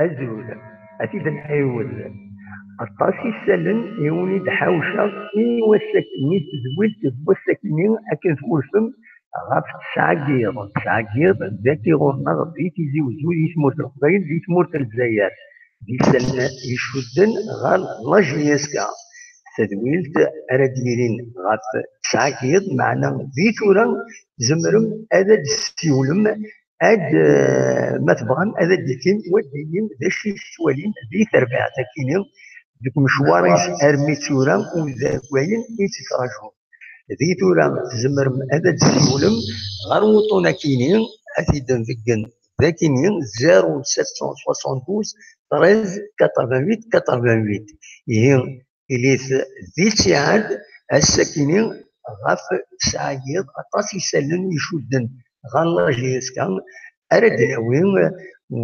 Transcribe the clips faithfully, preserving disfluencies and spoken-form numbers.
Azul, ad t-id-nɛiwed. Aṭas isallen i wen-id-ḥawceɣ i wass-agi, i tedwilt n wass-agi-nni, akken twulfem ɣef tesɛa n yiḍ. Tesɛa n yiḍ, dagi ɣur-neɣ di Tizi Uzzu, di tmurt n Leqbayel, di tmurt n Lezzayer. D isallen icudden ɣer la J S K. Tadwilt ara d-yilin ɣef tesɛa n yiḍ, meɛna di tura tzemrem ad d-tessiwlem, ad, eh, ma tebɣam ad d-tikim, u ad d-tinim d acu i tettwalim di terbaɛt akini deg umecwar-is armi d tura, u d wayen i tettraǧum. Di tura tzemrem ad d-tessiwlem ɣer wuṭṭun akini, ad t-id-nbeggen d akini, zéro sept cent soixante-douze treize quatre-vingt-huit quatre-vingt-huit. Ihi, ilit di ttiɛad ass-akini ɣef tesɛa n yiḍ, aṭas isallen icudden ɣer la J S K ara d-nawi,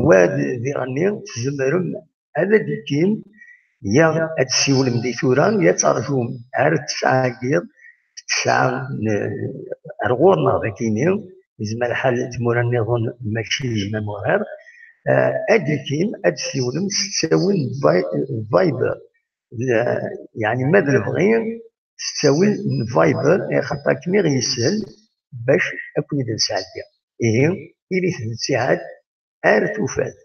wa diɣenni tzemrem ad d-tikim, ya ad tessiwlem di tura, ya ad terǧum ar tesɛa n yiḍ, tesɛa n, ar ɣur-neɣ dagini, yezmer lḥal tmura nniḍen mačči yezmer urar, eh, ad d-tikim, ad tessiwlem s ttawil n Vi-, Viber. Eh, yeɛni ma d lebɣi s ttawil n Viber, eh, xaṭer akken i ɣ-yeshel bac ad ken-id-nesɛeddi. Ihi, ilit d ttiɛad ar tufat.